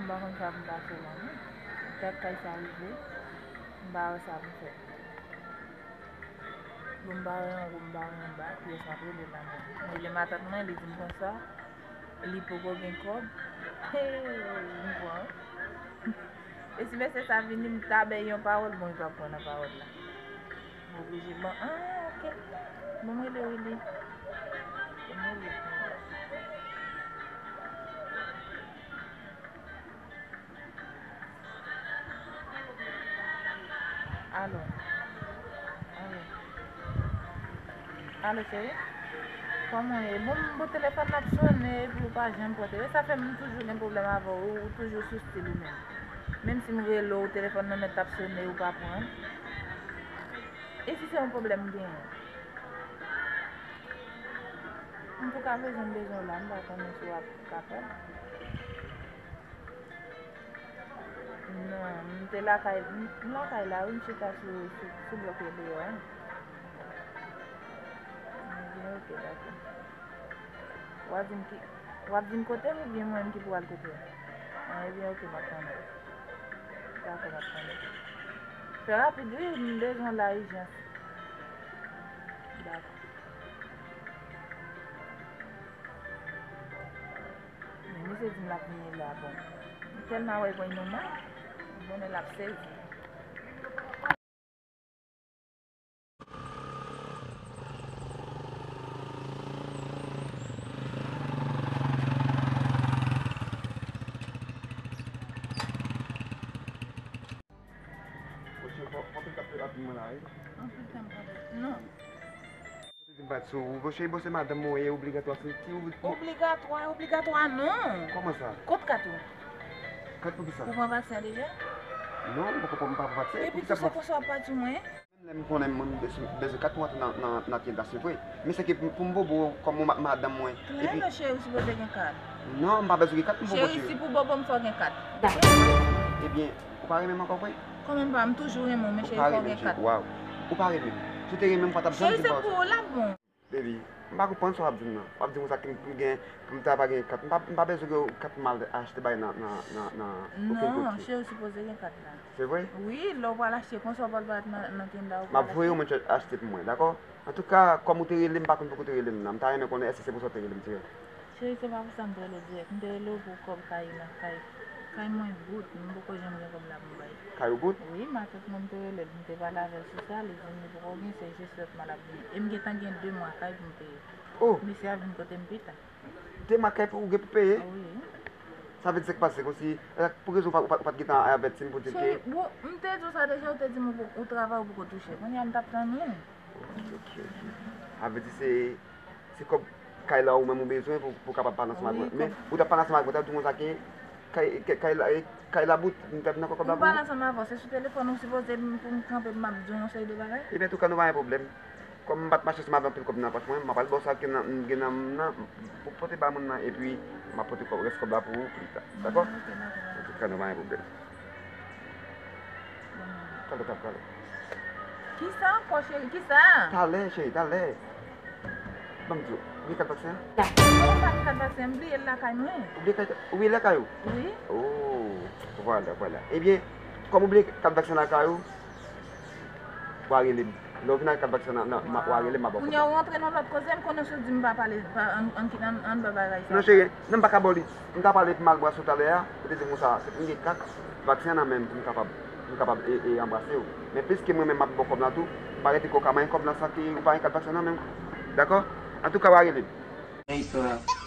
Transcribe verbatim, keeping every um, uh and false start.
M pa konn sa pou m ta fè la non. Dat kay sa rive, m pa wè sa pou m fè. Bon, m pa wè anwo, m pa wè anba, kiyès m ap rele la menm? M rele matant mwen, li di m konsa, li poko gen kòb. Hey, m pran. E si mesye sa vini, m ta bay yon pawòl, bon, li pa pran nan pawòl la. M oblije ban, ah, ok. Bon, m rele Willy. Bon, m rele. Alo. Alo. Alo, cheri. Kòman w ye? Bon, m, bon, telefòn nan ap sonnen epi ou pa janm pran telefòn. Sa fè m toujou gen pwoblèm avè w, ou toujou sou stil ou menm. Menm si m rele w, telefòn nan mèt ap sonnen, ou pa pran. E si se yon pwoblèm m genyen? Antouka, bezwen m bezwen w la, m pa konnen si w ap kapab. Non, m te lakay, m, m lakay la, wi, m chita sou, sou, sou blòk yo deyò a. Ebyen, ok, dakò. W ap vin ki, w ap vin kote m oubyen mwen menm ki pou al kote w? Ah, ebyen, ok, m ap tann ou. Dakò, m ap tann ou. Fè rapid, wi, m bezwen w la ijans. Dakò. Men misye di m l ap vini la, bon. M tèlman wè pwen nou mal, m konnen l ap sezi. Monchè, fò, fò w t ap fè rapid mwen la, wi. Anpil tan m pa fè. Non. Ou te di m bat sou ou. Bon, cheri, bon, se madanm mwen ye, obligatwa, se ki obli-, Obligatwa, obligatwa non. Kòman sa? Kot kat ou? Kat pou ki sa? Ou pran vaksen deja? Non, m poko pran, m pa pran vaksen. Epi tou se konsa w ap pati mwen? Menm lè m konnen mwen bezwen, bezwen kat pou antre nan, nan, nan tenda, se vre. Men se ke pou, pou m bobo, kòm ou ma-, madanm mwen. Trè byen, cheri, ou sipoze gen kat. Non, m pa bezwen gen kat pou m bobo, cheri. Cheri, si pou bobo m, fò w gen kat. Ebyen, ou pa renmen m ankò vre? Kòman m pa, m toujou renmen w, men cheri, fò w gen kat. Waw. Ou pa renmen m. Si w te renmen m, ou pa t ap janm di m pa. Cheri, se pou ou l ap bon. Baby, m pa konprann sa w ap di m nan. W ap di m konsa ke m, pou m gen, pou m ta pa gen kat. M pa, m pa bezwen gen kat m al achte bagay nan, nan, nan, nan okenn kote. Non, cheri, ou sipoze gen kat la. Se vre? Wi, lè w pral achte konsa, w pral bat nan, nan tenda, ou pral achte. M ap voye yon moun achte pou mwen, dakò? Antouka, kòm ou te rele m, m pa konn poukisa w te rele m nan. M ta renmen konnen èske se pou sa w te rele m dirèk. Cheri, se pa pou sa m te rele w dirèk. M te rele w pou kòb kay la, kay, kay mwen bout. M poko janm gen kòb la pou m bay. Kay ou bout? Wi, matant mwen, m te rele l, m te pale avè l sou sa, li di m li poko gen, se jis lòt mwa l ap vini. E m gentan gen de mwa kay pou m peye. Oh! Misye ap vin kote m pita. De mwa kay pou ou gen pou peye? Wi. Sa vle di sa k pase, kòmsi, pou rezon ou pa, ou pa, ou pa t gentan avèti m pou di ke. Cheri, bon, m te di w sa deja, ou te di m ou, ou travay ou poko touche. Kounye a m t ap tann ou. Ok, ok, ok. Sa vle di se, se kòb kay la ou menm ou bezwen pou, pou w kapab pale ansanm ak mwen. Wi, men, ou t ap pale ansanm ak mwen, ou t ap di konsa ke kay, kay, kay la, e, kay la bout, m t ap nan kòb la pou ou. M pale ansanm avè w, se sou telefòn ou sipoze m, pou m kanpe m ap di w yon seri de bagay. Ebyen, antouka, nou pa gen pwoblèm. Kòm m pa t mache ansanm avè anpil kòb nan pòch mwen, m ap al ba w sa ke nan, m gen nan m nan, pou pote ba moun nan, epi m ap pote kòb, rès kòb la pou ou pita. Dakò? Ok, dakò. Antouka, nou pa gen pwoblèm. Talè, talè, talè. Kisa ankò, cheri? Kisa? Talè, cheri, talè. Ban m di w, ou bliye kat vaksen an? Non, m pa gen kat vaksen, m bliye l lakay mwen. Ou bliye kat, ou bliye l lakay ou? Wi. Oh, vwala, vwala. Ebyen, kòm ou bliye kat vaksen lakay ou, w a rele m. Lè w vin ak kat vaksen nan, nan, w a rele m, m a ba w kòb la. Kounye a ou rantre nan lòt koze, m konnen si w di m pa pale, pa, ann, ann, ann, ann ba bagay sa. Non, cheri, non, m pa ka ba w li. M ta pale pou m al bwase w talè a, ou te di m konsa, m gen kat vaksen nan men m pou m kapab, pou m kapab e, e anbrase w. Men piske mwen menm m ap ba w kòb la tou, m pa rete ke w ka manyen kòb la san ke ou pa gen kat vaksen nan men w. Dakò? Antouka, w a rele m. Men istwa a.